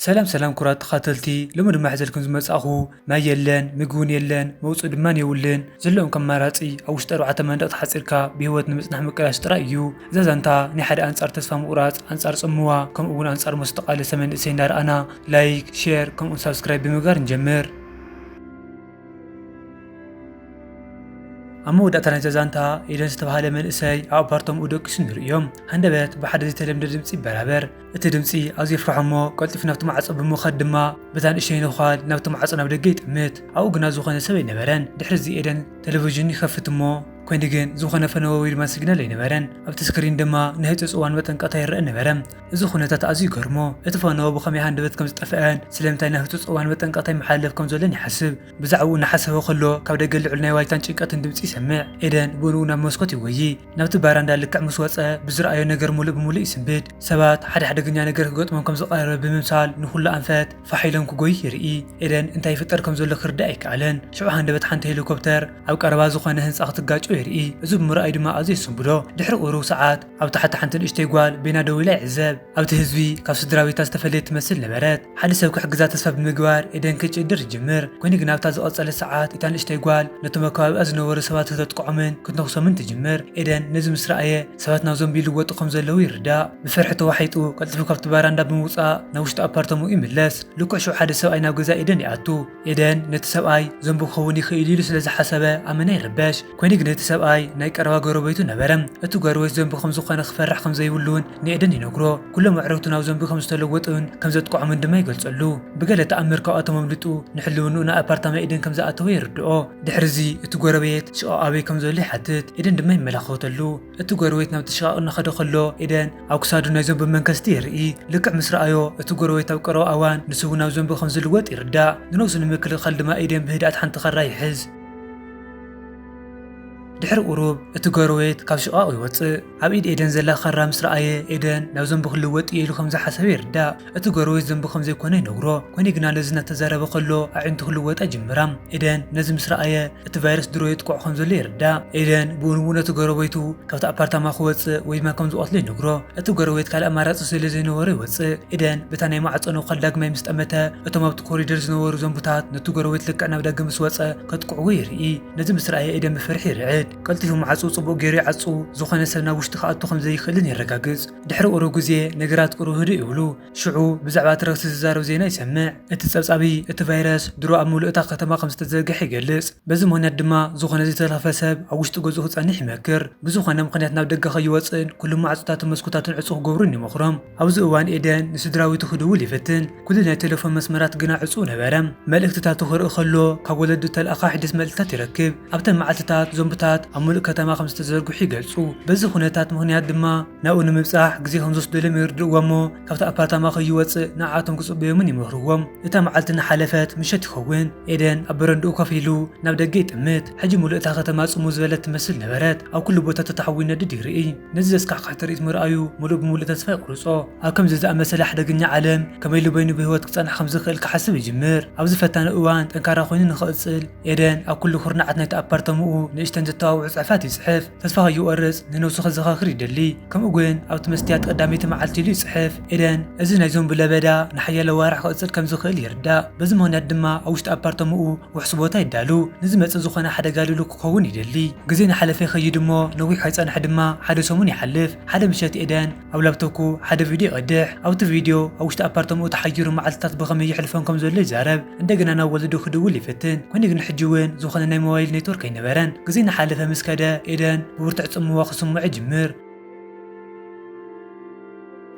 ሰላም ሰላም ኩራት ተኻተልቲ፣ ሎሚ ድማ ሒዘልኩም ዝመጻእኹ ማይ የለን፣ ምግቢ እውን የለን፣ መውጽኢ ድማ የብሉን። ዘለዎም ኣማራጺ ኣብ ውሽጢ ኣርባዕተ መንደቕ ተሓጺርካ ብህይወት ንምጽናሕ ምቅላስ ጥራይ እዩ። እዛ ዛንታ ናይ ሓደ ኣንጻር ተስፋ ምቑራጽ፣ ኣንጻር ጽምዋ፣ ከምኡ እውን ኣንጻር ሞት ዝተቓለሰ መንእሰይ እንዳረኣና ላይክ፣ ሼር ከምኡውን ሳብስክራይብ ብምግባር ንጀምር። ኣብ መወዳእታ ናይዛ ዛንታ ኤደን ዝተባህለ መንእሰይ ኣብ ኣፓርታምኡ ደቂሱ ንርእዮ። ሃንደበት ብሓደ ዘይተለምደ ድምጺ ይበራበር። እቲ ድምጺ ኣዝዩ የፍርሖ እሞ ቀልጢፉ ናብቲ ማዕጾ ብምኻድ ድማ በታ ንእሽተይ ነዃል ናብቲ ማዕጾ ናብ ደገ ይጥምት። ኣብኡ ግና ዝኾነ ሰብ ኣይነበረን። ድሕሪ እዚ ኤደን ቴሌቪዥን ይኸፍት እሞ ኮይኑ ግን ዝኾነ ፈነወ ወይ ድማ ሲግናል ኣይነበረን። ኣብቲ ስክሪን ድማ ናይ ህጹጽ እዋን መጠንቀቕታ ይረአ ነበረ። እዚ ኩነታት ኣዝዩ ይገርሞ። እቲ ፈነወ ብኸመይ ሃንደበት ከም ዝጠፍአን ስለምንታይ ናይ ህጹጽ እዋን መጠንቀቕታ ይመሓለፍ ከም ዘሎን ይሓስብ። ብዛዕባኡ እናሓሰበ ከሎ ካብ ደገ ልዑል ናይ ዋይታን ጭንቀትን ድምጺ ይሰምዕ። ኤደን ብእንኡ ናብ መስኮት ይጎዪ። ናብቲ ባራንዳ ልክዕ ምስ ወጸ ብዝረኣዮ ነገር ሙሉእ ብሙሉእ ይስንብድ። ሰባት ሓደ ሓደገኛ ነገር ክገጥሞም ከም ዝቐረበ ብምምሳል ንኹሉ ኣንፈት ፋሕ ኢሎም ክጎዩ ይርኢ። ኤደን እንታይ ይፍጠር ከም ዘሎ ክርዳእ ኣይከኣለን። ሽዑ ሃንደበት ሓንቲ ሄሊኮፕተር ኣብ ቀረባ ዝኾነ ህንጻ ክትጋጮ ይርኢ። እዚ ብምርኣዩ ድማ ኣዝዩ የስንብዶ። ድሕሪ ቁሩብ ሰዓት ኣብ ታሕቲ ሓንቲ ንእሽተይ ጓል በይና ደው ኢላ ይዕዘብ። ኣብቲ ህዝቢ ካብ ስድራ ቤታ ዝተፈለየት ትመስል ነበረት። ሓደ ሰብ ክሕግዛ ተስፋ ብምግባር ኤደን ክትጭድር ትጅምር። ኮይኑ ግን ኣብታ ዝቐጸለት ሰዓት እታ ንእሽተይ ጓል ነቶም ኣብ ከባቢኣ ዝነበሩ ሰባት ከተጥቅዖምን ክትነኽሶምን ትጅምር። ኤደን ነዚ ምስ ረኣየ ሰባት ናብ ዞምቢ ይልወጡ ከም ዘለዉ ይርዳእ። ብፍርሒ ተዋሒጡ ቀልጢፉ ካብቲ ባራንዳ ብምውጻእ ናብ ውሽጢ ኣፓርታምኡ ይምለስ። ልክዕ ሽዑ ሓደ ሰብኣይ ናብ ገዛ ኤደን ይኣቱ። ኤደን ነቲ ሰብኣይ ዞምቢ ክኸውን ይኽእል ኢሉ ስለ ዝሓሰበ ኣመና ይርበሽ። ኮይኑ ግን እቲ ሰብኣይ ናይ ቀረባ ጎረቤቱ ነበረ። እቲ ጎረቤት ዞምቢ ከም ዝኾነ ክፈርሕ ከም ዘይብሉን ንኤደን ይነግሮ። ኩሎም ኣዕሩኽቱ ናብ ዞምቢ ከም ዝተለወጡን ከም ዘጥቅዖምን ድማ ይገልጸሉ። ብገለ ተኣምር ካብኣቶም ኣምሊጡ ንሕልውንኡ ናብ ኣፓርታማ ኤደን ከም ዝኣተወ የርድኦ። ድሕሪ እዚ እቲ ጎረቤት ሽቓቕ ኣበይ ከም ዘሎ ይሓትት። ኤደን ድማ ይመላኸተሉ። እቲ ጎረቤት ናብቲ ሽቓቕ እናኸደ ከሎ ኤደን ኣብ ክሳዱ ናይ ዞምቢ መንከስቲ የርኢ። ልክዕ ምስ ረኣዮ እቲ ጎረቤት ኣብ ቀረባ እዋን ንሱ እውን ናብ ዞምቢ ከም ዝልወጥ ይርዳእ። ንነብሱ ንምክልኻል ድማ ኤደን ብህድኣት ሓንቲ ካራ ይሕዝ። ድሕሪ ቁሩብ እቲ ጎረቤት ካብ ሽቓቕ ይወጽእ። ኣብ ኢድ ኤደን ዘላ ካራ ምስ ረኣየ ኤደን ናብ ዞምቢ ክልወጥ እየ ኢሉ ከም ዝሓሰበ ይርዳእ። እቲ ጎረቤት ዞምቢ ከም ዘይኮነ ይነግሮ። ኮይኑ ግና ነዚ እናተዛረበ ከሎ ኣዒንቱ ክልወጣ ይጅምራ። ኤደን ነዚ ምስ ረኣየ እቲ ቫይረስ ድሮ የጥቅዖ ከም ዘሎ ይርዳእ። ኤደን ብኡ ንብኡ ነቲ ጎረቤቱ ካብቲ ኣፓርታማ ክወጽእ ወይ ድማ ከም ዝቐትሎ ይነግሮ። እቲ ጎረቤት ካልእ ኣማራጺ ስለ ዘይነበሮ ይወጽእ። ኤደን በታ ናይ ማዕጾ ነዃል ዳግማይ ምስ ጠመተ እቶም ኣብቲ ኮሪደር ዝነበሩ ዞምብታት ነቲ ጎረቤት ልክዕ ናብ ደገ ምስ ወጸ ከጥቅዕዎ ይርኢ። ነዚ ምስ ረኣየ ኤደን ብፍርሒ ይርዕድ። ቀልጢፉ ማዕጾ ጽቡቕ ገይሩ ይዓጹ፣ ዝኾነ ሰብ ናብ ውሽጢ ክኣቱ ከም ዘይኽእልን የረጋግጽ። ድሕሪ ቁሩብ ግዜ ነገራት ቁሩብ ህድእ ይብሉ። ሽዑ ብዛዕባ እቲ ረኽሲ ዝዛረብ ዜና ይሰምዕ። እቲ ጸብጻቢ እቲ ቫይረስ ድሮ ኣብ ምሉእ እታ ከተማ ከም ዝተዘርግሐ ይገልጽ። በዚ ምኽንያት ድማ ዝኾነ ዘይተለኽፈ ሰብ ኣብ ውሽጢ ገዝኡ ክጸንሕ ይመክር። ብዝኾነ ምኽንያት ናብ ደገ ከይወጽእን ኩሉ ማዕጾታትን መስኮታትን ዕጹው ክገብሩን ይመኽሮም። ኣብዚ እዋን ኤደን ንስድራቤቱ ክድውል ይፍትን። ኩሉ ናይ ቴሌፎን መስመራት ግና ዕጹው ነበረ። መልእክትታቱ ክርኢ ከሎ ካብ ወለዱ ተለኣኻ ሒደት መልእክታት ይረክብ። ኣብተን መዓልትታት ዞምብታት ኣብ ምሉእ ከተማ ከም ዝተዘርግሑ ይገልጹ። በዚ ኩነታት ምኽንያት ድማ ናብኡ ንምብጻሕ ግዜ ከም ዝወስደሎም የርድእዎ እሞ ካብቲ ኣፓርታማ ከይወጽእ ንዓኣቶም ክጽበዮምን ይመኽርዎም። እታ መዓልቲ እናሓለፈት ምሸት ይኸውን። ኤደን ኣብ በረንድኡ ኮፍ ኢሉ ናብ ደገ ይጥምት። ሕጂ ምሉእ እታ ከተማ ጽምው ዝበለት ትመስል ነበረት። ኣብ ኩሉ ቦታ ተታሕዊ ይነድድ ይርኢ። ነዚ ዘስካሕክሕ ትርኢት ምርኣዩ ምሉእ ብምሉእ ተስፋ ይቑርጾ። ኣብ ከምዚ ዝኣመሰለ ሓደገኛ ዓለም ከመይ ኢሉ በይኑ ብህይወት ክጸንሕ ከም ዝኽእል ክሓስብ ይጅምር። ኣብዚ ፈታኒ እዋን ጠንካራ ኮይኑ ንኽቕጽል ኤደን ኣብ ኩሉ ኩርናዓት ናይቲ ኣፓርታምኡ ንእሽተን ዘተባብዑ ጽሑፋት ይጽሕፍ። ተስፋ ከይቆርጽ ንነብሱ ከዘኻኽር ይደሊ። ከምኡ ግን ኣብቲ መስትያት ቀዳመይቲ መዓልቲ ኢሉ ይጽሕፍ። ኤደን እዚ ናይ ዞምቢ ለበዳ ንሓያሎ ኣዋርሕ ክቕጽል ከም ዝኽእል ይርዳእ። በዚ ምኽንያት ድማ ኣብ ውሽጢ ኣፓርታምኡ ውሑስ ቦታ ይዳሉ። ንዝመጽእ ዝኾነ ሓደጋ ልሉእ ክኸውን ይደሊ። ግዜ እናሓለፈ ይኸይድ እሞ ነዊሕ ከይጸንሐ ድማ ሓደ ሰሙን ይሓልፍ። ሓደ ምሸት ኤደን ኣብ ላፕቶፑ ሓደ ቪድዮ ይቐድሕ። ኣብቲ ቪድዮ ኣብ ውሽጢ ኣፓርታምኡ ተሓይሩ መዓልትታት ብኸመይ የሕልፎም ከም ዘሎ ይዛረብ። እንደገና ናብ ወለዱ ክድውል ይፍትን። ኮይኑ ግን ሕጂ እውን ዝኾነ ናይ ሞባይል ኔትወርክ ኣይነበረን። ግዜ እናሓለፈ ምስ ከደ ኤደን ብብርቱዕ ጽምዋ ክስምዖ ይጅምር።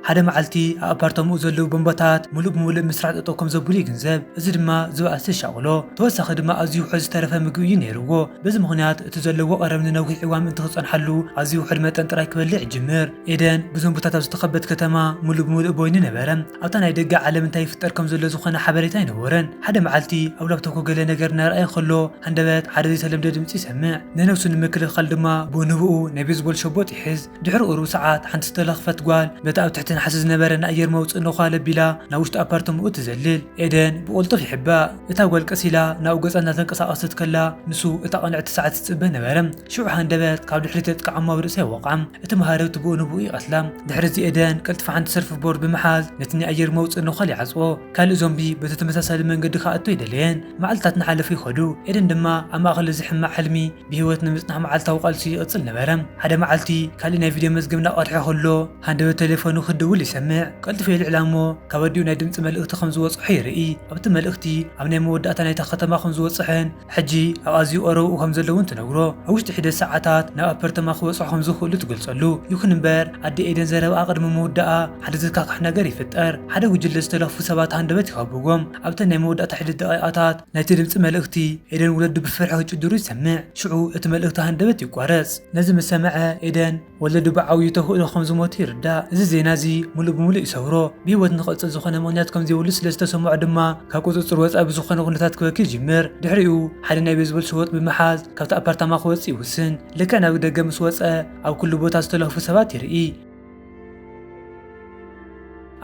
ሓደ መዓልቲ ኣብ ኣፓርታምኡ ዘለዉ ቦምባታት ምሉእ ብምሉእ ምስራሕ ጠጠው ከም ዘብሉ ይግንዘብ። እዚ ድማ ዝበኣሰ የሻቕሎ። ተወሳኺ ድማ ኣዝዩ ውሑድ ዝተረፈ ምግቢ እዩ ነይርዎ። በዚ ምኽንያት እቲ ዘለዎ ቀረብ ንነዊሕ እዋን ምእንቲ ክጸንሓሉ ኣዝዩ ውሑድ መጠን ጥራይ ክበልዕ ይጅምር። ኤደን ብዞምብታት ኣብ ዝተኸበት ከተማ ምሉእ ብምሉእ በይኑ ነበረ። ኣብታ ናይ ደገ ዓለም እንታይ ይፍጠር ከም ዘሎ ዝኾነ ሓበሬታ ኣይነበሮን። ሓደ መዓልቲ ኣብ ላፕቶፑ ገለ ነገር እናረኣየ ከሎ ሃንደበት ሓደ ዘይተለምደ ድምጺ ይሰምዕ። ንነብሱ ንምክልኻል ድማ ብኡ ንብኡ ናይ ቤዝቦል ሸቦጥ ይሕዝ። ድሕሪ ቁሩብ ሰዓት ሓንቲ ዝተለኽፈት ጓል በቲ ኣብ ትሕቲ ተንሓሲ ዝነበረ ንኣየር መውጽኢ ነዃል ኣቢላ ናብ ውሽጢ ኣፓርተምኡ ትዘልል። ኤደን ብቕልጡፍ ይሕባእ። እታ ጓል ቀስ ኢላ ናብኡ ገጻ እናተንቀሳቐሰት ከላ፣ ንሱ እታ ቅንዕቲ ሰዓት ትጽበ ነበረ። ሽዑ ሃንደበት ካብ ድሕሪት የጥቅዓ እሞ ኣብ ርእሳ ይወቕዓ። እቲ መሃረብቲ ብኡ ንብኡ ይቐትላ። ድሕሪ እዚ ኤደን ቀልጢፋ ሓንቲ ሰርፍ ቦርድ ብምሓዝ ነቲ ናይ ኣየር መውጽኢ ነዃል ይዓጽዎ። ካልእ ዞምቢ በቲ ተመሳሳሊ መንገዲ ክኣቱ ኣይደለየን። መዓልታት እናሓለፉ ይኸዱ። ኤደን ድማ ኣብ ማእከል እዚ ሕማቕ ሕልሚ ብህይወት ንምጽናሕ መዓልታዊ ቃልሱ ይቕጽል ነበረ። ሓደ መዓልቲ ካልእ ናይ ቪድዮ መዝገብ እናቐድሐ ከሎ፣ ሃንደበት ቴሌፎኑ ክድውል ይሰምዕ። ቀልጢፉ የልዕላ እሞ፣ ካብ ኣዲኡ ናይ ድምጺ መልእኽቲ ከም ዝበጽሖ ይርኢ። ኣብቲ መልእኽቲ፣ ኣብ ናይ መወዳእታ ናይታ ከተማ ከም ዝበጽሐን፣ ሕጂ ኣብ ኣዝዩ ቀረብኡ ከም ዘለውን ትነግሮ። ኣብ ውሽጢ ሒደት ሰዓታት ናብ ኣፓርተማ ክበጽሑ ከም ዝኽእሉ ትገልጸሉ። ይኹን እምበር፣ ኣደ ኤደን ዘረባኣ ቅድሚ ምውዳኣ፣ ሓደ ዘካክሕ ነገር ይፍጠር። ሓደ ጉጅለ ዝተለኽፉ ሰባት ሃንደበት ይኸብዎም። ኣብተን ናይ መወዳእታ ሒደት ደቂቓታት ናይቲ ድምጺ መልእኽቲ፣ ኤደን ወለዱ ብፍርሒ ክጭድሩ ይሰምዕ። ሽዑ እቲ መልእኽቲ ሃንደበት ይቋረጽ። ነዚ ምስ ሰምዐ፣ ኤደን ወለዱ ብዓብዩ ተኽእሎ ከም ዝሞቱ ይርዳእ። እዚ ዜና እዚ ምሉእ ብምሉእ ይሰብሮ። ብህይወት ንኽቕጽል ዝኾነ ምኽንያት ከም ዘይብሉ ስለ ዝተሰምዖ ድማ፣ ካብ ቁጽጽር ወጻኢ ብዝኾነ ኩነታት ክበኪ ይጅምር። ድሕሪኡ፣ ሓደ ናይ ቤዝቦል ሸወጥ ብምሓዝ ካብቲ ኣፓርታማ ክወጽእ ይውስን። ልክዕ ናብ ደገ ምስ ወጸ፣ ኣብ ኩሉ ቦታ ዝተለኽፉ ሰባት ይርኢ።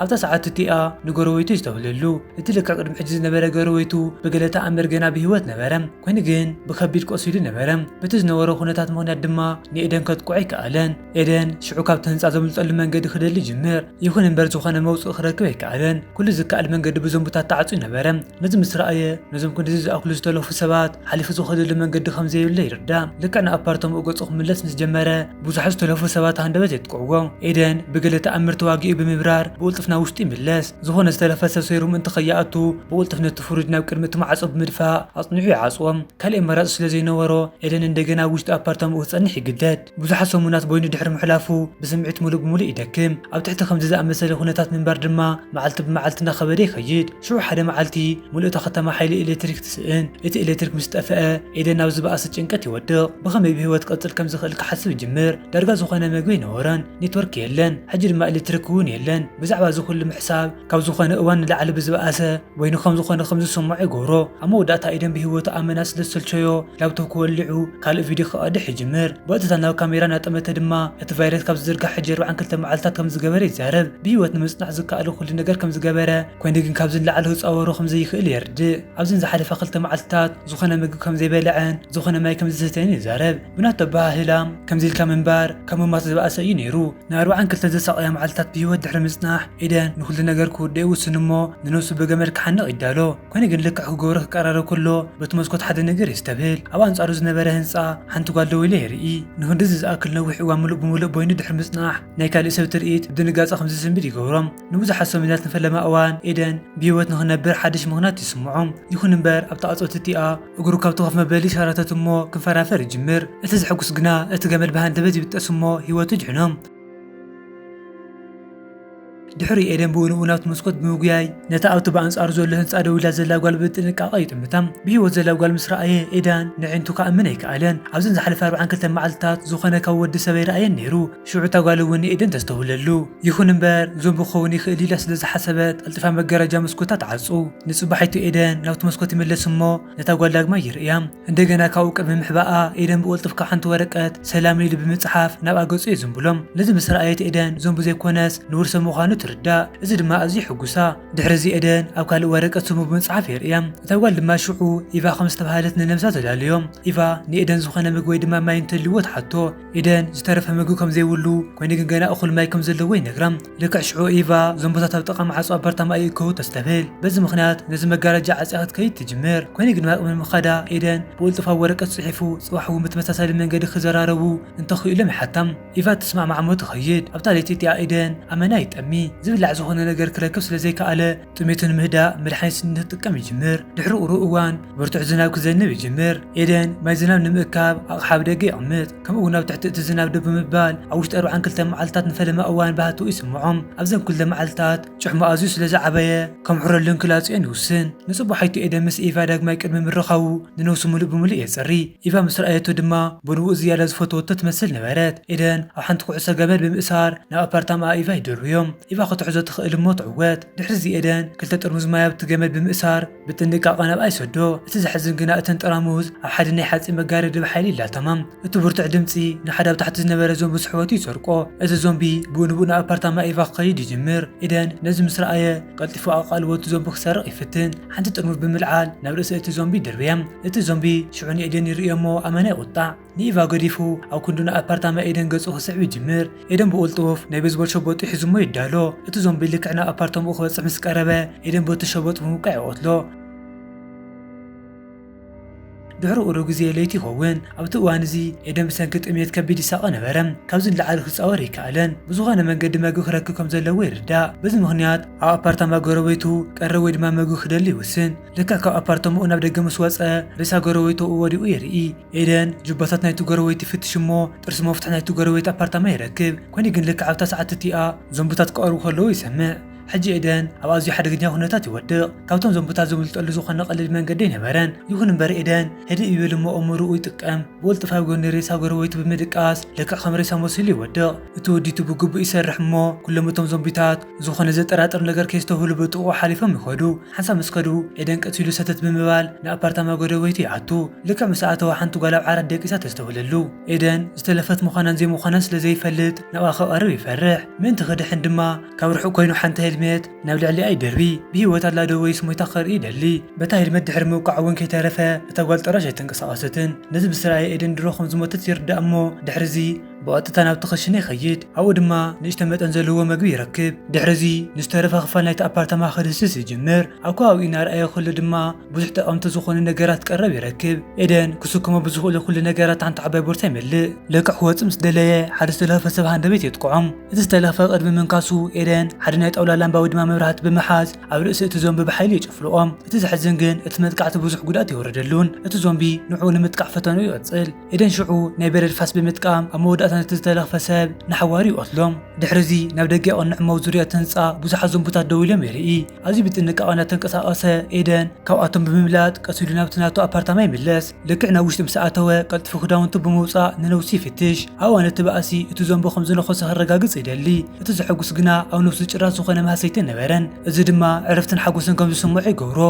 ኣብታ ሰዓት እቲኣ ንጎረቤቱ ይስተብህለሉ። እቲ ልክዕ ቅድሚ ሕጂ ዝነበረ ጎረቤቱ ብገለ ተኣምር ገና ብህይወት ነበረ። ኮይኑ ግን ብከቢድ ቆሲሉ ነበረ። በቲ ዝነበሮ ኩነታት ምኽንያት ድማ ንኤደን ከጥቅዖ ኣይከኣለን። ኤደን ሽዑ ካብቲ ህንጻ ዘምልጠሉ መንገዲ ክደሊ ይጅምር። ይኹን እምበር ዝኾነ መውጽኢ ክረክብ ኣይከኣለን። ኩሉ ዝከኣል መንገዲ ብዞምብታት ተዓጽዩ ነበረ። ነዚ ምስ ረኣየ፣ ነዞም ክንድዚ ዝኣክሉ ዝተለፉ ሰባት ሓሊፉ ዝኸደሉ መንገዲ ከም ዘየለ ይርዳእ። ልክዕ ንኣፓርተምኡ ገጹ ክምለስ ምስ ጀመረ፣ ብዙሓት ዝተለፉ ሰባት ሃንደበት የጥቅዕዎ። ኤደን ብገለ ተኣምር ተዋጊኡ ብምብራር ብቕልጡፍ ናብ ውሽጢ ይምለስ። ዝኾነ ዝተረፈ ሰብ ሰይሩ ምእንቲ ከይኣቱ ብቕልጡፍ ነቲ ፍሩጅ ናብ ቅድሚ እቲ ማዕጾ ብምድፋእ ኣጽኒዑ ይዓጽዎ። ካልእ ኣማራጺ ስለ ዘይነበሮ ኤደን እንደገና ኣብ ውሽጢ ኣፓርታምኡ ክጸንሕ ይግደድ። ብዙሓት ሰሙናት በይኑ ድሕሪ ምሕላፉ ብስምዒት ምሉእ ብምሉእ ይደክም። ኣብ ትሕቲ ከምዚ ዝኣመሰለ ኩነታት ምንባር ድማ መዓልቲ ብመዓልቲ እናኸበደ ይኸይድ። ሽዑ ሓደ መዓልቲ ምሉእ እታ ከተማ ሓይሊ ኤሌክትሪክ ትስእን። እቲ ኤሌክትሪክ ምስ ጠፍአ ኤደን ናብ ዝበኣሰ ጭንቀት ይወድቕ። ብኸመይ ብህይወት ክቕጽል ከም ዝኽእል ክሓስብ ይጅምር። ዳርጋ ዝኾነ መግቢ ኣይነበሮን፣ ኔትወርክ የለን፣ ሕጂ ድማ ኤሌክትሪክ እውን የለን። ብዛዕባ እዚ ኩሉ ምሕሳብ ካብ ዝኾነ እዋን ንላዕሊ ብዝበኣሰ በይኑ ከም ዝኾነ ከም ዝስምዖ ይገብሮ። ኣብ መወዳእታ ኤደን ብህይወቱ ኣመና ስለ ዝሰልቸዮ ላፕቶፕ ክወልዑ ካልእ ቪድዮ ክቐድሕ ይጅምር። ብቐጥታ ናብ ካሜራ እናጠመተ ድማ እቲ ቫይረስ ካብ ዝዝርጋሕ ሕጂ ኣርባዓን ክልተ መዓልታት ከም ዝገበረ ይዛረብ። ብህይወት ንምጽናሕ ዝከኣሎ ኩሉ ነገር ከም ዝገበረ፣ ኮይኑ ግን ካብዚ ንላዕሊ ክጻወሮ ከም ዘይኽእል የርድእ። ኣብዘን ዝሓለፋ ክልተ መዓልትታት ዝኾነ ምግቢ ከም ዘይበልዐን ዝኾነ ማይ ከም ዝሰተየን ይዛረብ። ብናቱ ኣበሃህላ፣ ከምዚ ኢልካ ምንባር ካብ ምማት ዝበኣሰ እዩ ነይሩ። ንኣርባዓን ክልተን ዘሳቕያ መዓልትታት ብህይወት ድሕሪ ምጽናሕ፣ ኤደን ንኹሉ ነገር ክውድእ ይውስን እሞ ንነብሱ ብገመድ ክሓንቕ ይዳሎ። ኮይኑ ግን ልክዕ ክገብሮ ክቀራረብ ከሎ በቲ መስኮት ሓደ ነገር የስተብህል። ኣብ ኣንጻሩ ዝነበረ ህንጻ ሓንቲ ጓል ደው ኢላ የርኢ። ንኽንድዚ ዝኣክል ነዊሕ እዋን ምሉእ ብምሉእ በይኑ ድሕሪ ምጽናሕ ናይ ካልእ ሰብ ትርኢት ብድንጋጸ ከም ዝስንብድ ይገብሮ። ንብዙሓት ሰሙናት ንፈለማ እዋን ኤደን ብህይወት ንኽነብር ሓድሽ ምኽንያት ይስምዖ። ይኹን እምበር ኣብታ ቅጽበት እቲኣ እግሩ ካብቲ ኮፍ መበሊ ሸራተት እሞ ክንፈራፈር ይጅምር። እቲ ዘሐጉስ ግና እቲ ገመድ ብሃንደበት ይብጠስ እሞ ህይወቱ ይድሕኖ። ድሕሪ ኤደን ብኡ ንብኡ ናብቲ መስኮት ብምጉያይ ነታ ኣብቲ ብኣንጻሩ ዘሎ ህንጻ ደው ኢላ ዘላ ጓል ብጥንቃቐ ይጥምታ። ብህይወት ዘላ ጓል ምስ ረኣየ ኤዳን ንዒንቱ ክኣምን ኣይከኣለን። ኣብዘን ዝሓለፈ ኣርባዓን ክልተን መዓልትታት ዝኾነ ካብ ወዲ ሰብ ኣይረኣየን ነይሩ። ሽዑ እታ ጓል እውን ንኤደን ተስተውህለሉ። ይኹን እምበር ዞምቢ ክኸውን ይኽእል ኢላ ስለ ዝሓሰበት ቀልጢፋ መጋረጃ መስኮታ ትዓጹ። ንጽባሒቱ ኤደን ናብቲ መስኮት ይምለስ እሞ ነታ ጓል ዳግማይ ይርእያ። እንደገና ካብኡ ቅድሚ ምሕባኣ ኤደን ብቕልጡፍ ካብ ሓንቲ ወረቀት ሰላም ኢሉ ብምጽሓፍ ናብኣ ገጹ የዝንብሎ። ነዚ ምስ ረኣየት ኤደን ዞምቢ ዘይኮነስ ንቡር ሰብ ምዃኑ ትርዳእ። እዚ ድማ ኣዝዩ የሐጉሳ። ድሕሪ እዚ ኤደን ኣብ ካልእ ወረቀት ስሙ ብምጽሓፍ የርእያ። እታ ጓል ድማ ሽዑ ኢቫ ከም ዝተባህለት ንነብሳ ተዳልዮ። ኢቫ ንኤደን ዝኾነ ምግቢ ወይ ድማ ማይ እንተልይዎ ትሓቶ። ኤደን ዝተረፈ ምግቢ ከም ዘይብሉ፣ ኮይኑ ግን ገና እኹል ማይ ከም ዘለዎ ይነግራ። ልክዕ ሽዑ ኢቫ ዞምብታት ኣብ ጥቓ ማዕጾ ኣፓርታማ ይእከቡ ተስተብህል። በዚ ምኽንያት ነዚ መጋረጃ ዓጽያ ክትከይድ ትጅምር። ኮይኑ ግን ኣብ ቅድሚ ምኻዳ ኤደን ብቕልጡፍ ኣብ ወረቀት ጽሒፉ ጽባሕ እውን ብተመሳሳሊ መንገዲ ክዘራረቡ እንተኽኢሎም ይሓታ። ኢቫ ትስማዕማዕ እሞ ትኸይድ። ኣብታ ለይቲ እቲኣ ኤደን ኣመና ይጠሚ። ዝብላዕ ዝኾነ ነገር ክረክብ ስለ ዘይከኣለ ጥሜቱ ንምህዳእ መድሓኒት ስኒ ክጥቀም ይጅምር። ድሕሪ ቁሩብ እዋን ብርቱዕ ዝናብ ክዘንብ ይጅምር። ኤደን ማይ ዝናብ ንምእካብ ኣቕሓ ኣብ ደገ የቕምጥ። ከምኡ እውን ኣብ ትሕቲ እቲ ዝናብ ደው ብምባል ኣብ ውሽጢ ኣርባዓን ክልተን መዓልትታት ንፈለማ እዋን ባህትኡ ይስምዖም። ኣብዘን ኩለን መዓልትታት ጭሕሙ ኣዝዩ ስለ ዝዓበየ ከምሕረሉን ክላጽዮን ይውስን። ንጽባሒቱ ኤደን ምስ ኢቫ ዳግማይ ቅድሚ ምርኻቡ ንነብሱ ምሉእ ብምሉእ የጽሪ። ኢቫ ምስ ረኣየቶ ድማ ብንቡእ ዝያዳ ዝፈተወቶ ትመስል ነበረት። ኤደን ኣብ ሓንቲ ኩዕሶ ገመድ ብምእሳር ናብ ኣፓርታማ ኢቫ ይድርብዮም። ኢቫ ክትሕዞ ትኽእል እሞ ትዕወት። ድሕሪ እዚ ኤደን ክልተ ጥርሙዝ ማይ ኣብቲ ገመድ ብምእሳር ብጥንቃቐ ናብኣ ይሰዶ። እቲ ዘሕዝን ግና እተን ጠራሙዝ ኣብ ሓደ ናይ ሓጺን መጋረዲ ብሓይሊ ይላተማ። እቲ ብርቱዕ ድምጺ ንሓደ ኣብ ታሕቲ ዝነበረ ዞምቢ ስሕበቱ ይሰርቆ። እዚ ዞምቢ ብኡ ንብኡ ናብ ኣፓርታማ ኢቫ ክኸይድ ይጅምር። ኤደን ነዚ ምስ ረኣየ ቀልጢፉ ኣቓልቦ እቲ ዞምቢ ክሰርቕ ይፍትን። ሓንቲ ጥርሙዝ ብምልዓል ናብ ርእሲ እቲ ዞምቢ ይድርብያ። እቲ ዞምቢ ሽዑ ንኤደን ይርእዮ እሞ ኣመና ይቑጣዕ። ንኢቫ ገዲፉ ኣብ ክንዱ ንኣፓርታማ ኤደን ገጹ ክስዕብ ይጅምር። ኤደን ብቕልጡፍ ናይ ቤዝቦል ሸበጡ ሒዙሞ ይዳሎ። እቲ ዞምቢ ልክዕ ናብ ኣፓርታምኡ ክበጽሕ ምስ ቀረበ ኤደን በቲ ሸበጡ ብምውቃዕ ይቐትሎ። ድሕሪ ቁሩብ ግዜ ለይቲ ይኸውን። ኣብቲ እዋን እዚ ኤደን ብሰንኪ ጥሜት ከቢድ ይሳቐ ነበረ። ካብዚ ንላዕሊ ክጻወር ኣይከኣለን። ብዝኾነ መንገዲ መግቢ ክረክብ ከም ዘለዎ ይርዳእ። በዚ ምኽንያት ኣብ ኣፓርታማ ጎረቤቱ ቀረብ ወይ ድማ መግቢ ክደሊ ይውስን። ልክዕ ካብ ኣፓርታምኡ ናብ ደገ ምስ ወጸ ሬሳ ጎረቤቱ ወዲቑ ይርኢ። ኤደን ጁባታት ናይቲ ጎረቤት ይፍትሽ እሞ ጥርሲ መፍትሕ ናይቲ ጎረቤት ኣፓርታማ ይረክብ። ኮይኑ ግን ልክዕ ኣብታ ሰዓት እቲኣ ዞምብታት ክቐርቡ ከለዉ ይሰምዕ። ሕጂ ኤደን ኣብ ኣዝዩ ሓደገኛ ኩነታት ይወድቕ። ካብቶም ዞምብታት ዘምልጠሉ ዝኾነ ቀሊል መንገዲ ኣይነበረን። ይኹን እምበር ኤደን ህድእ ይብል እሞ ኣእምሮኡ ይጥቀም። ብቕልጡፍ ኣብ ጎኒ ሬሳ ጎረቤቱ ብምድቃስ ልክዕ ከም ሬሳ መሲሉ ይወድቕ። እቲ ውዲቱ ብግቡእ ይሰርሕ እሞ ኩሎም እቶም ዞምቢታት ዝኾነ ዘጠራጥር ነገር ከየስተብህሉ ብጥቕኡ ሓሊፎም ይኸዱ። ሓንሳብ ምስ ከዱ ኤደን ቀስ ኢሉ ሰተት ብምባል ንኣፓርታማ ጎረቤቱ ይኣቱ። ልክዕ ምስ ኣተወ ሓንቲ ጓል ኣብ ዓራት ደቂሳ ተስተውህለሉ። ኤደን ዝተለፈት ምዃናን ዘይምዃናን ስለ ዘይፈልጥ ናብኣ ክቐርብ ይፈርሕ። ምእንቲ ክድሕን ድማ ካብ ርሑቕ ኮይኑ ሓንቲ ሄልሜት ናብ ልዕሊኣ ይደርቢ። ብህይወት ኣላ ዶ ወይስ ሞይታ ክርኢ ይደሊ። በታ ሄልሜት ድሕሪ ምውቃዕ እውን ከይተረፈ እታ ጓል ጭራሽ ኣይተንቀሳቐሰትን። ነዚ ምስ ረኣየ ኤደን ድሮ ከም ዝሞተት ይርዳእ እሞ ድሕሪ እዚ ብቐጥታ ናብቲ ክሽነ ይኸይድ። ኣብኡ ድማ ንእሽቶ መጠን ዘለዎ መግቢ ይረክብ። ድሕሪ እዚ ንዝተረፈ ክፋል ናይቲ ኣፓርታማ ክድህስስ ይጅምር። ኣብ ከባቢኡ እናረኣየ ከሎ ድማ ብዙሕ ጠቐምቲ ዝኾኑ ነገራት ቀረብ ይረክብ። ኤደን ክስከሞ ብዝኽእሉ ኩሉ ነገራት ሓንቲ ዓባይ ቦርሳ ይመልእ። ለክዕ ክወጽእ ምስ ደለየ ሓደ ዝተለኸፈ ሰብ ሃንደበት የጥቅዖም። እቲ ዝተለኸፈ ቅድሚ ምንካሱ ኤደን ሓደ ናይ ጣውላ ላምባ ወይ ድማ መብራህቲ ብምሓዝ ኣብ ርእሲ እቲ ዞምቢ ብሓይሊ የጨፍልቖም። እቲ ዘሕዝን ግን እቲ መጥቃዕቲ ብዙሕ ጉድኣት የወረደሉን። እቲ ዞምቢ ንዕኡ ንምጥቃዕ ፈተኑ ይቕጽል። ኤደን ሽዑ ናይ በረድ ፋስ ብምጥቃም ኣብ መወዳእታ ነቲ ዝተለኽፈ ሰብ ንሓዋሩ ይቐትሎም። ድሕሪ እዚ ናብ ደገ የቕንዕ እሞ ኣብ ዙርያ እቲ ህንጻ ብዙሓት ዞምብታት ደው ኢሎም የርኢ። ኣዝዩ ብጥንቃቐ እናተንቀሳቐሰ ኤደን ካብኣቶም ብምምላጥ ቀስ ኢሉ ናብቲ ናቱ ኣፓርታማ ይምለስ። ልክዕ ናብ ውሽጢ ምስ ኣተወ ቀልጢፉ ክዳውንቱ ብምውጻእ ንነብሱ ይፍትሽ። ኣብ እዋን እቲ ባእሲ እቲ ዞምቢ ከም ዝነኸሶ ከረጋግጽ ይደሊ። እቲ ዘሐጉስ ግና ኣብ ነብሱ ጭራሽ ዝኾነ ማህሰይቲ ነበረን። እዚ ድማ ዕረፍትን ሓጎስን ከም ዝስምዖ ይገብሮ።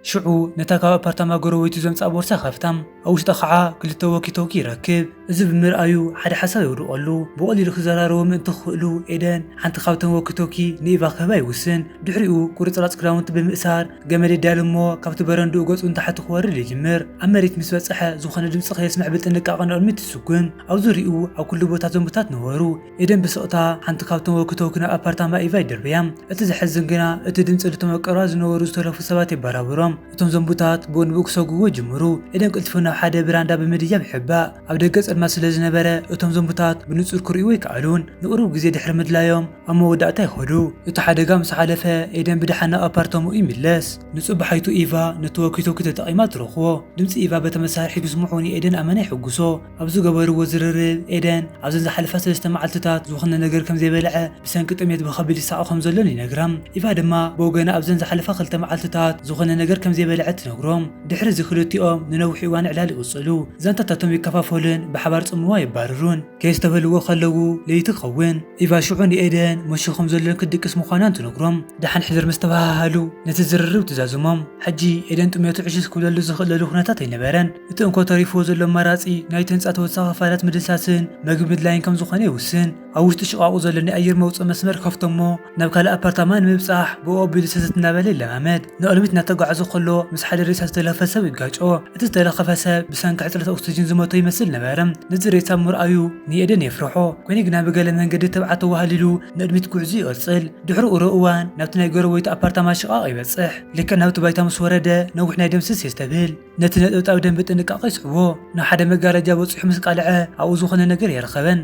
ሽዑ ነታ ካብ ኣፓርታማ ጎረቤቱ ዘምጽኣ ቦርሳ ከፍታ። ኣብ ውሽጣ ኸዓ ክልተ ወኪቶኪ ይረክብ። እዚ ብምርኣዩ ሓደ ሓሳብ የውድቐሉ። ብቐሊሉ ክዘራረቡ ምእንቲ ክኽእሉ ኤደን ሓንቲ ካብተን ወኪቶኪ ንኢቫ ክህባ ይውስን። ድሕሪኡ ቁርጽራጽ ክዳውንቲ ብምእሳር ገመድ የዳሉ እሞ ካብቲ በረንድኡ ገጹ ንታሕቲ ክወርድ ይጅምር። ኣብ መሬት ምስ በጽሐ ዝኾነ ድምጺ ከየስምዕ ብጥንቃቐ ንቕድሚት ይስጉም። ኣብ ዙርያኡ ኣብ ኩሉ ቦታ ዞምብታት ነበሩ። ኤደን ብስቕታ ሓንቲ ካብቶም ወኪቶኪ ናብ ኣፓርታማ ኢቫ ይድርብያ። እቲ ዘሕዝን ግና እቲ ድምጺ ነቶም ኣብ ቀረባ ዝነበሩ ዝተረፉ ሰባት የበራብሮም። እቶም ዞምብታት ብኡ ንብኡ ክሰጉዎ ይጅምሩ። ኤደን ቅልጥፉ ናብ ሓደ ብራንዳ ብምድያብ ይሕባእ። ኣብ ደገ ጸልማት ስለ ዝነበረ እቶም ዞምብታት ብንጹር ክርእይዎ ኣይከኣሉን። ንቕሩብ ግዜ ድሕሪ ምድላዮም ኣብ መወዳእታ ይኸዱ። እቲ ሓደጋ ምስ ሓለፈ ኤደን ብደሓን ናብ ኣፓርታምኡ ይምለስ። ንጹባሓይቱ ኢቫ ነቲ ወኪቶኪ ተጠቒማ ትረኽቦ። ድምጺ ኢቫ በቲ መሳርሒ ምስምዑ ንኤደን ኣመና የሐጉሶ። ኣብ ዝገበርዎ ዝርርብ ኤደን ኣብዘን ዝሓለፋ ሰለስተ መዓልትታት ዝኾነ ነገር ከም ዘይበልዐ ብሰንኪ ጥሜት ብኸቢድ ይሳቐ ከም ዘሎን ይነግራ። ኢቫ ድማ ብወገና ኣብዘን ዝሓለፋ ክልተ መዓልትታት ዝኾነ ነገር ከም ዘይበልዐት ትነግሮም። ድሕሪ እዚ ክልቲኦም ንነዊሕ እዋን ዕላል ይቕጽሉ። ዛንታታቶም ይከፋፈሉን ብሓባር ጽምዋ የባርሩን። ከየስተብህልዎ ከለዉ ለይቲ ክኸውን። ኢቫ ሽዑ ንኤደን መሽዩ ከም ዘሎን ክድቅስ ምዃናን ትነግሮም። ደሓን ሕደር ምስ ተባሃሃሉ ነቲ ዝርርብ ትዛዝሞም። ሕጂ ኤደን ጥሜቱ ዕሽሽ ክብለሉ ዝኽእለሉ ኩነታት ኣይነበረን። እቲ እንኮ ተሪፍዎ ዘሎ ኣማራጺ ናይቲ ህንጻ ተወሳኺ ክፋላት ምድሳስን መግቢ ምድላይን ከም ዝኾነ ይውስን። ኣብ ውሽጢ ሽቓቑ ዘሎ ናይ ኣየር መውጽኢ መስመር ከፍቶ እሞ ናብ ካልእ ኣፓርታማ ንምብጻሕ ብኡ ኣቢሉ ሰተት እናበለ ይለማመድ። ንቕድሚት እናተጓዕዘ ከሎ ምስ ሓደ ሬሳ ዝተለኽፈ ሰብ ይጋጮ። እቲ ዝተለኸፈ ሰብ ብሰንኪ ሕጽረት ኦክስጅን ዝሞተ ይመስል ነበረ። ነዚ ሬሳ ምርኣዩ ንኤደን የፍርሖ። ኮይኑ ግና ብገለ መንገዲ ትብዓት ተዋሃሊሉ ንቕድሚት ጉዕዞ ይቕጽል። ድሕሪ ቁሩብ እዋን ናብቲ ናይ ጎረቤቱ ኣፓርታማ ሽቓቕ ይበጽሕ። ልክዕ ናብቲ ባይታ ምስ ወረደ ነዊሕ ናይ ደም ስስ የስተብህል። ነቲ ነጠብጣብ ደም ብጥንቃቐ ይስዕቦ። ናብ ሓደ መጋረጃ በጺሑ ምስ ቃልዐ ኣብኡ ዝኾነ ነገር ኣይረኸበን።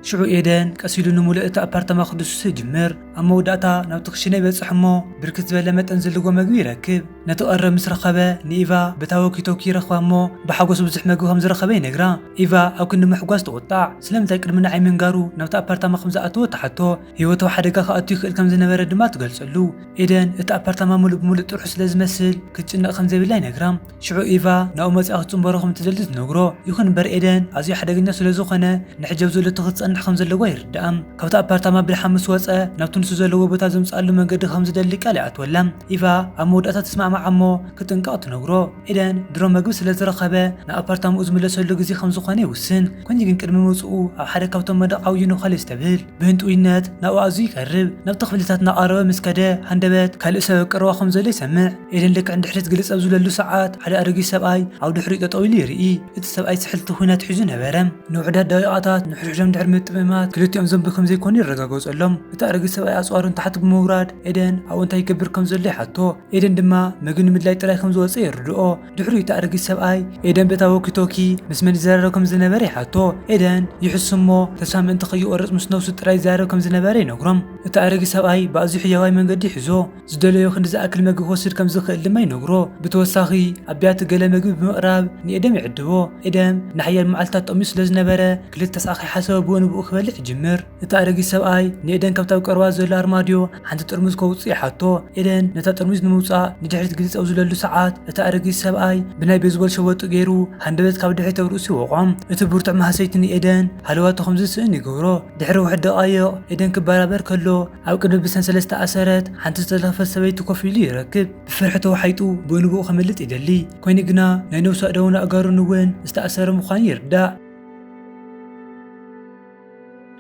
ሽዑ ኤደን ቀስ ኢሉ ንምሉእ እቲ ኣፓርታማ ክድስሱ ይጅምር። ኣብ መወዳእታ ናብቲ ክሽነ ይበጽሕ እሞ ብርክት ዝበለ መጠን ዘለዎ መግቢ ይረክብ። ነቲ ቀረብ ምስ ረኸበ ንኢቫ በታ ወኪቶኪ ይረኽባ እሞ ብሓጎስ ብዙሕ መግቢ ከም ዝረኸበ ይነግራ። ኢቫ ኣብ ክንዲ ምሕጓስ ትቑጣዕ። ስለምንታይ ቅድሚ ንዓይ ምንጋሩ ናብቲ ኣፓርታማ ከም ዝኣተወ ትሓቶ። ህይወቱ ኣብ ሓደጋ ክኣቱ ይኽእል ከም ዝነበረ ድማ ትገልጸሉ። ኤደን እቲ ኣፓርታማ ሙሉእ ብሙሉእ ጥርሑ ስለ ዝመስል ክትጭነቕ ከም ዘይብላ ይነግራ። ሽዑ ኢቫ ናብኡ መጺኣ ክትጽንበሮ ከም እትደሊ ትነግሮ። ይኹን እምበር ኤደን ኣዝዩ ሓደገኛ ስለ ዝኾነ ንሕጂ ኣብ ዘለቶ ክትጸንሕ ከም ዘለዋ ይርድኣ። ካብቲ ኣፓርታማ ብድሓን ምስ ወጸ ናብቲ ንሱ ዘለዎ ቦታ ዘምጽኣሉ መንገዲ ከም ዝደሊ ቃል ይኣትወላ። ኢቫ ኣብ መወዳእታ ትስማዕማዕ እሞ ክጥንቀቕ ትነግሮ። ኤደን ድሮ መግቢ ስለ ዝረኸበ ናብ ኣፓርታማኡ ዝምለሰሉ ግዜ ከም ዝኾነ ይውስን። ኮይኑ ግን ቅድሚ ምውጽኡ ኣብ ሓደ ካብቶም መንደቕ ዓብዩ ንኳል የስተብህል። ብህንጥውይነት ናብኡ ኣዝዩ ይቀርብ። ናብቲ ክፍልታት እናቐረበ ምስ ከደ ሃንደበት ካልእ ሰብ ኣብ ቀረባ ከም ዘሎ ይሰምዕ። ኤደን ልክዕ ንድሕሪት ግልጽ ኣብ ዝብለሉ ሰዓት ሓደ ኣረጊት ሰብኣይ ኣብ ድሕሪኡ ጠጠው ኢሉ ይርኢ። እቲ ሰብኣይ ስሕልቲ ኲናት ሒዙ ነበረ። ንውሑዳት ደቂቓታት ንሕድሕዶም ድሕሪ ምጥምማት ክልቲኦም ዞምቢ ከም ዘይኮኑ የረጋገጸሎም። እቲ ኣረጊት ሰብኣይ ኣጽዋሩ ንታሕቲ ብምውራድ ኤደን ኣብኡ እንታይ ይገብር ከም ዘሎ ይሓቶ። ኤደን ድማ መግቢ ንምድላይ ጥራይ ከም ዝወጸ የርድኦ። ድሕሪኡ እቲ ኣረጊት ሰብኣይ ኤደን በታ ወኪቶኪ ምስ መን ይዘራረብ ከም ዝነበረ ይሓቶ። ኤደን ይሕሱ እሞ ተስፋ ምእንቲ ከይቆርጽ ምስ ነብሱ ጥራይ ይዛረብ ከም ዝነበረ ይነግሮም። እቲ ኣረጊት ሰብኣይ ብኣዝዩ ሕያዋይ መንገዲ ይሕዞ። ዝደለዮ ክንዲ ዝኣክል መግቢ ክወስድ ከም ዝኽእል ድማ ይነግሮ። ብተወሳኺ ኣብ ቢያቲ ገለ መግቢ ብምቕራብ ንኤደም ይዕድቦ። ኤደም ንሓያል መዓልታት ጠምዩ ስለ ዝነበረ ክልተ ሰዓት ከይሓሰበ ብኡ ንብኡ ክበልዕ ይጅምር። እቲ ኣረጊት ሰብኣይ ንኤደን ካብታ ኣብ ቀረባ ዘሎ ኣርማድዮ ሓንቲ ጥርሙዝ ከውጽእ ይሓቶ። ኤደን ነታ ጥርሙዝ ንምውጻእ ንድሕሪት ግልጽ ኣብ ዝብለሉ ሰዓት እቲ ኣረጊት ሰብኣይ ብናይ ቤዝቦል ሸበጡ ገይሩ ሃንደበት ካብ ድሕሪት ኣብ ርእሱ ይወቕዖ። እቲ ብርቱዕ ማህሰይቲ ንኤደን ሃለዋቱ ከም ዝስእን ይገብሮ። ድሕሪ ውሑድ ደቓይቕ ኤደን ክበራበር ከሎ ኣብ ቅድሚ ብሰንሰለት ዝተኣሰረት ሓንቲ ዝተለኽፈት ሰበይቲ ኮፍ ኢሉ ይረክብ። ብፍርሒ ተዋሒጡ ብኡ ንብኡ ከመልጥ ይደሊ። ኮይኑ ግና ናይ ነብሱ ኣእዳውን ኣእጋሩን እውን ዝተኣሰረ ምዃኑ ይርዳእ።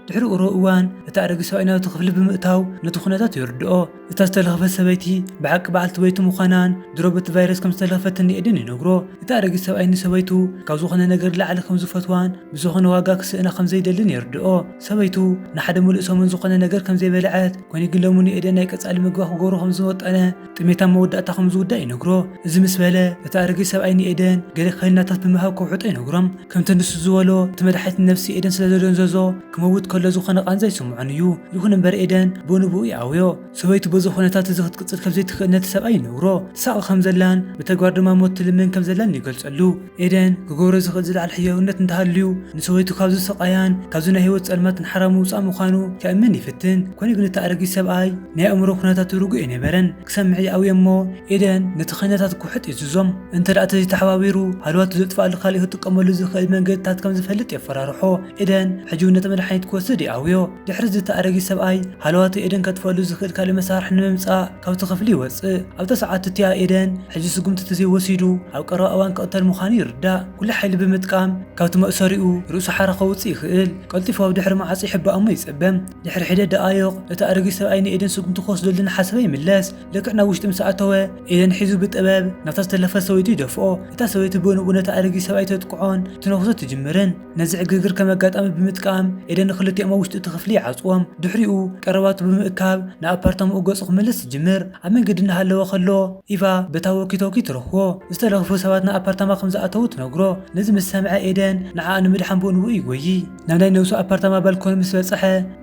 ድሕሪ ቁሩብ እዋን እቲ ኣረጊት ሰብኣይ ናብቲ ክፍሊ ብምእታው ነቲ ኩነታት የርድኦ። እታ ዝተለኽፈት ሰበይቲ ብሓቂ በዓልቲ በይቲ ምዃናን ድሮ በቲ ቫይረስ ከም ዝተለኽፈትን ንኤደን ይነግሮ። እቲ ኣረጊት ሰብኣይ ንሰበይቱ ካብ ዝኾነ ነገር ላዕሊ ከም ዝፈትዋን ብዝኾነ ዋጋ ክስእና ከም ዘይደልን የርድኦ። ሰበይቱ ንሓደ ሙሉእ ሰሙን ዝኾነ ነገር ከም ዘይበልዐት፣ ኮይኑ ግን ሎሚ ንኤደን ናይ ቀጻሊ ምግባ ክገብሮ ከም ዝወጠነ ጥሜት ኣብ መወዳእታ ከም ዝውዳእ ይነግሮ። እዚ ምስ በለ እቲ ኣረጊት ሰብኣይ ንኤደን ገለ ክኒናታት ብምሃብ ከውሕጦ ይነግሮም። ከምቲ ንሱ ዝበሎ እቲ መድሓኒት ንነብሲ ኤደን ስለ ዘደንዘዞ ክመውት ከሎ ዝኾነ ቃንዛ ይስምዖን እዩ። ይኹን እምበር ኤደን ብኡ ንብኡ ይኣውዮ። ሰበይቱ በዚ ኩነታት እዚ ክትቅጽል ከም ዘይትኽእል ነቲ ሰብኣይ ይነግሮ። ትሳቐ ከም ዘላን ብተግባር ድማ ሞት ትልምን ከም ዘላን ይገልጸሉ። ኤደን ክገብሮ ዝኽእል ዝለዓለ ሕያውነት እንተሃልዩ ንሰበይቱ ካብዚ ስቓያን ካብዚ ናይ ህይወት ጸልማትን ሓራ ምውጻእ ምዃኑ ከእምን ይፍትን። ኮይኑ ግን እቲ ኣረጊት ሰብኣይ ናይ ኣእምሮ ኩነታቱ ርጉእ ኣይነበረን። ክሰምዕ ይኣውዮ እሞ ኤደን ነቲ ክኒናታት ክውሕጥ ይእዝዞም። እንተ ደኣ ተዘይተሓባቢሩ ሃለዋቱ ዘጥፍኣሉ ካልእ ክጥቀመሉ ዝኽእል መንገድታት ከም ዝፈልጥ የፈራርሖ። ኤደን ሕጂ እውን ነቲ መድሓኒት ክወስድ ይኣውዮ። ድሕሪ እዚ እቲ ኣረጊት ሰብኣይ ሃለዋቱ ኤደን ከጥፍኣሉ ዝኽእል ካልእ መሳርሒ ንምምጻእ ካብቲ ክፍሊ ይወጽእ። ኣብታ ሰዓት እቲኣ ኤደን ሕጂ ስጉምቲ ተዘይወሲዱ ኣብ ቀረባ እዋን ክቕተል ምዃኑ ይርዳእ። ኩሉ ሓይሊ ብምጥቃም ካብቲ መእሰሪኡ ርእሱ ሓራ ከውጽእ ይኽእል። ቀልጢፉ ኣብ ድሕሪ መዓጹ ይሕባእ እሞ ይጸበ። ድሕሪ ሒደት ደቓይቕ እቲ ኣረጊት ሰብኣይ ንኤደን ስጉምቲ ክወስደሉ እናሓሰበ ይምለስ። ልክዕ ናብ ውሽጢ ምስ ኣተወ ኤደን ሒዙ ብጥበብ ናብታ ዝተለኽፈት ሰበይቱ ይደፍኦ። እታ ሰበይቲ ብኡ ንብኡ ነቲ ኣረጊት ሰብኣይ ተጥቅዖን ትነኽሶ ትጅምርን። ነዚ ዕግርግር ከም ኣጋጣሚ ብምጥቃም ኤደን ንኽልቲኦም ኣብ ውሽጢ እቲ ክፍሊ ይዓጽዎም። ድሕሪኡ ቀረባቱ ብምእካብ ንኣፓርታማኡ ገጹ ክምልስ ይጅምር። ኣብ መንገዲ እናሃለወ ከሎ ኢቫ በታ ወኪቶኪ ትረኽቦ። ዝተለኽፉ ሰባት ንኣፓርታማ ከም ዝኣተዉ ትነግሮ። ነዚ ምስ ሰምዐ ኤደን ንዓኣ ንምድሓን ብኡ ንብኡ ይጎዪ። ናብ ናይ ነብሱ ኣፓርታማ ባልኮኒ ምስ በጽሐ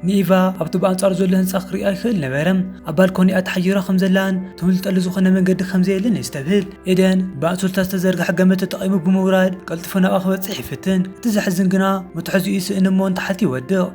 ንኢቫ ኣብቲ ብኣንጻሩ ዘሎ ህንጻ ክሪኣ ይኽእል ነበረ። ኣብ ባልኮኒኣ ተሓይራ ከም ዘላን ትምልጠሉ ዝኾነ መንገዲ ከም ዘየለን የስተብህል። ኤደን ብኣንሶልታ ዝተዘርግሐ ገመድ ተጠቒሙ ብምውራድ ቀልጢፉ ናብኣ ክበጽሕ ይፍትን። እቲ ዘሕዝን ግና መትሓዚኡ ይስእን እሞ ንታሕቲ ይወድቕ።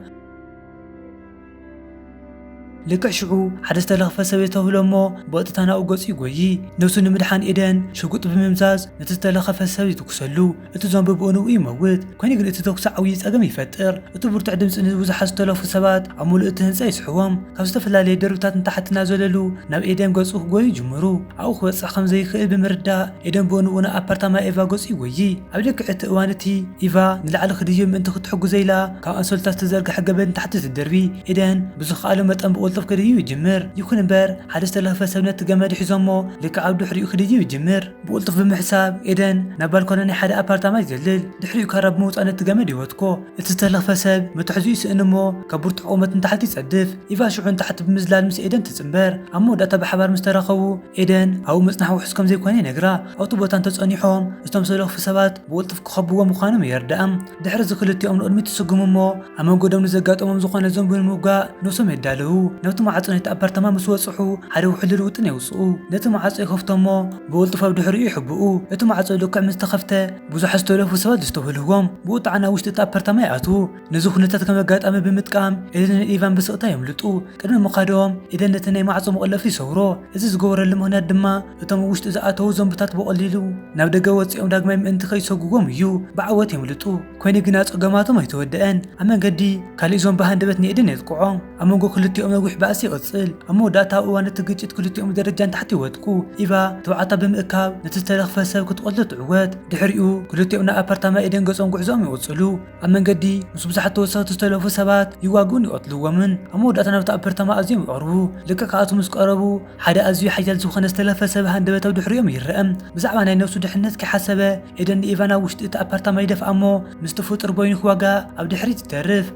ልክዕ ሽዑ ሓደ ዝተለኽፈ ሰብ የተብህሎ እሞ ብቐጥታ ናብኡ ገጹ ይጎዪ። ነብሱ ንምድሓን ኤደን ሽጉጥ ብምምዛዝ ነቲ ዝተለኸፈ ሰብ ይትኩሰሉ። እቲ ዞምቢ ብኡ ንብኡ ይመውት። ኮይኑ ግን እቲ ተኩሲ ዓብዪ ጸገም ይፈጥር። እቲ ብርቱዕ ድምጺ ንብዙሓት ዝተለኽፉ ሰባት ኣብ ምሉእ እቲ ህንጻ ይስሕቦም። ካብ ዝተፈላለየ ደርብታት ንታሕቲ እናዘለሉ ናብ ኤደን ገጹ ክጎዩ ይጅምሩ። ኣብኡ ክበጽሕ ከም ዘይክእል ብምርዳእ ኤደን ብኡ ንብኡ ናብ ኣፓርታማ ኤቫ ገጹ ይጎዪ። ኣብ ልክዕ እቲ እዋን እቲ ኢቫ ንላዕሊ ክድይብ ምእንቲ ክትሕግዞ ኢላ ካብ ኣንሶልታ ዝተዘርግሐ ገመድ ንታሕቲ ትድርቢ። ኤደን ብዝኸኣሎ መጠን ብቕልጡፍ ብቕልጡፍ ክድይብ ይጅምር። ይኹን እምበር፣ ሓደ ዝተለኽፈ ሰብ ነቲ ገመድ ሒዞሞ ልክዕ ኣብ ድሕሪኡ ክድይብ ይጅምር። ብቕልጡፍ ብምሕሳብ፣ ኤደን ናብ ባልኮኒ ናይ ሓደ ኣፓርታማ ይዘልል። ድሕሪኡ ካራ ብምውጻእ ነቲ ገመድ ይወትኮ። እቲ ዝተለኽፈ ሰብ መትሓዚኡ ይስእን እሞ፣ ካብ ብርቱዕ ቁመት ንታሕቲ ይጸድፍ። ኢቫ ሽዑ ንታሕቲ ብምዝላል ምስ ኤደን ትጽንበር። ኣብ መወዳእታ ብሓባር ምስ ተራኸቡ፣ ኤደን ኣብኡ ምጽናሕ ውሑስ ከም ዘይኮነ ይነግራ። ኣብቲ ቦታ እንተጸኒሖም፣ እቶም ዝተለኽፉ ሰባት ብቕልጡፍ ክኸብዎ ምዃኖም የርድኣም። ድሕሪ እዚ ክልቲኦም ንቕድሚት ይስጉሙ እሞ፣ ኣብ መንጎ ደም ንዘጋጠሞም ዝኾነ ዘንቢ ንምውጋእ ነብሶም የዳለዉ። ናብቲ ማዕጾ ናይቲ ኣፓርታማ ምስ በጽሑ፣ ሓደ ውሕሉል ውጥን የውጽኡ። ነቲ ማዕጾ ይኸፍቶ እሞ፣ ብቕልጡፍ ኣብ ድሕሪኡ ይሕብኡ። እቲ ማዕጾ ልክዕ ምስ ተኸፍተ፣ ብዙሓት ዝተለኽፉ ሰባት ዘስተውህልዎም። ብኡ ጥዓና ውሽጢ እቲ ኣፓርታማ ይኣትዉ። ነዚ ኩነታት ከም ኣጋጣሚ ብምጥቃም፣ ኤደንን ኢቫን ብስቕታ የምልጡ። ቅድሚ ምኻዶም፣ ኤደን ነቲ ናይ ማዕጾ መቖለፊ ይሰብሮ። እዚ ዝገበረሉ ምኽንያት ድማ፣ እቶም ኣብ ውሽጢ ዝኣተዉ ዞምብታት ብቐሊሉ ናብ ደገ ወጺኦም ዳግማይ ምእንቲ ከይሰጉዎም እዩ። ብዓወት የምልጡ። ኮይኑ ግና ጸገማቶም ኣይተወደአን። ኣብ መንገዲ፣ ካልእ ዞምቢ ሃንደበት ንኤደን የጥቅዖ። ኣብ መንጎ ክልቲኦም ነዊሕ ባእሲ ይቕጽል። ኣብ መወዳእታ እዋን እቲ ግጭት ክልቲኦም ብደረጃ ንታሕቲ ይወድቁ። ኢቫ ትብዓታ ብምእካብ ነቲ ዝተለኽፈ ሰብ ክትቐትሎ ትዕወት። ድሕሪኡ ክልቲኦም ናብ ኣፓርታማ ኤደን ገጾም ጉዕዞኦም ይቕጽሉ። ኣብ መንገዲ ምስ ብዙሓት ተወሰኽቲ ዝተለኽፉ ሰባት ይዋግኡን ይቐትልዎምን። ኣብ መወዳእታ ናብቲ ኣፓርታማ ኣዝዮም ይቐርቡ። ልክዕ ክኣትዉ ምስ ቀረቡ ሓደ ኣዝዩ ሓያል ዝኾነ ዝተለኽፈ ሰብ ሃንደበት ኣብ ድሕሪኦም ይረአ። ብዛዕባ ናይ ነብሱ ድሕነት ከይሓሰበ ኤደን ንኢቫ ናብ ውሽጢ እቲ ኣፓርታማ ይደፍኣ እሞ ምስቲ ፍጡር በይኑ ክዋጋእ ኣብ ድሕሪት ይተርፍ።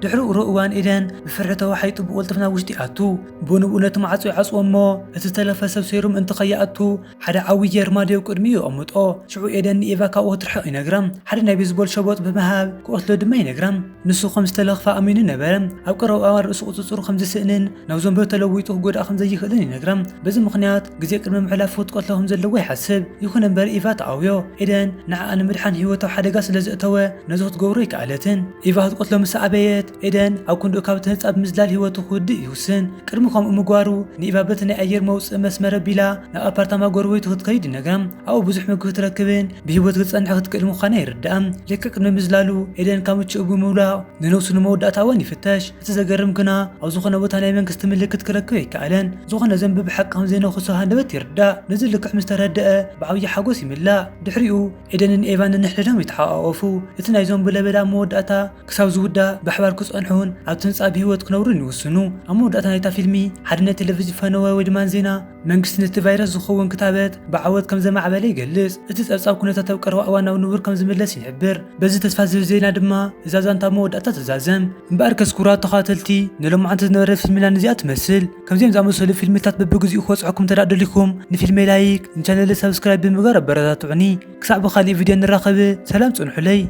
ድሕሪ ቁሩብ እዋን ኤደን ብፍርሒ ተዋሒጡ ብቕልጡፍ ናብ ውሽጢ ይኣቱ። ብኡ ንብኡ ነቲ ማዕጾ ይዓጽዎ እሞ እቲ ዝተለኽፈ ሰብ ሰይሩ ምእንቲ ከይኣቱ ሓደ ዓብዪ ኣርማድዮ ኣብ ቅድሚኡ የቐምጦ። ሽዑ ኤደን ንኢቫ ካብኡ ክትርሕቕ ይነግራ። ሓደ ናይ ቤዝቦል ሸበጥ ብምሃብ ክቐትሎ ድማ ይነግራ። ንሱ ከም ዝተለኽፈ ኣሚኑ ነበረ። ኣብ ቀረባ እዋን ርእሱ ቁጽጽሩ ከም ዝስእንን ናብ ዞምቢ ተለዊጡ ክጎድኣ ከም ዘይኽእልን ይነግራ። በዚ ምኽንያት ግዜ ቅድሚ ምሕላፉ ክትቀትሎ ከም ዘለዎ ይሓስብ። ይኹን እምበር ኢቫ ትኣውዮ። ኤደን ንዓኣ ንምድሓን ህይወቱ ኣብ ሓደጋ ስለ ዘእተወ ነዚ ክትገብሮ ኣይከኣለትን። ኢቫ ክትቀትሎ ምስ ኣበየት፣ ኤደን ኣብ ክንድኡ ካብ እቲ ህንጻ ብምዝላል ህይወቱ ክውድእ ይውስን። ቅድሚ ከምኡ ምግባሩ ንኢቫ በቲ ናይ ኣየር መውጽኢ መስመር ኣቢላ ናብ ኣፓርታማ ጎረቤቱ ክትከይድ ይነግራ። ኣብኡ ብዙሕ ምግቢ ክትረክብን ብህይወት ክትጸንሕ ክትክእል ምዃና ይርድኣ። ልክዕ ቅድሚ ምዝላሉ ኤደን ካብ ምችኡ ብምውላቕ ንነብሱ ንመወዳእታ እዋን ይፍተሽ። እቲ ዘገርም ግና ኣብ ዝኾነ ቦታ ናይ መንግስቲ ምልክት ክረክብ ኣይከኣለን። ዝኾነ ዘንቢ ብሓቂ ከም ዘይነኽሶ ሃንደበት ይርዳእ። ነዚ ልክዕ ምስ ተረድአ ብዓብዪ ሓጎስ ይምላእ። ድሕሪኡ ኤደንን ኤቫን ነንሕድሕዶም ይተሓቋቆፉ። እቲ ናይ ዞምቢ ለበዳ ኣብ መወዳእታ ክሳብ ዝውዳእ ብሓባር ክጸንሑን ኣብቲ ህንጻ ብህይወት ክነብሩን ይውስኑ። ኣብ መወዳእታ ናይታ ፊልሚ ሓደ ናይ ቴሌቪዥን ፈነወ ወይ ድማ ዜና መንግስቲ ነቲ ቫይረስ ዝኸውን ክታበት ብዓወት ከም ዘማዕበለ ይገልጽ። እቲ ጸብጻብ ኩነታት ኣብ ቀረባ እዋን ናብ ንቡር ከም ዝምለስ ይሕብር። በዚ ተስፋ ዝህብ ዜና ድማ እዛ ዛንታ ኣብ መወዳእታ ትዛዘም። እምበኣርከስ ክቡራት ተኸታተልቲ፣ ንሎማዓንቲ ዝነበረት ፊልምና ነዚኣ ትመስል። ከምዚኦም ዝኣመሰሉ ፊልምታት በብግዚኡ ክበጽሐኩም እንተ ደኣ ደሊኹም፣ ንፊልመይ ላይክ፣ ንቻነለይ ሳብስክራይብ ብምግባር ኣበረታትዑኒ። ክሳዕ ብኻልእ ቪድዮ ንራኸብ፣ ሰላም ጽንሑለይ።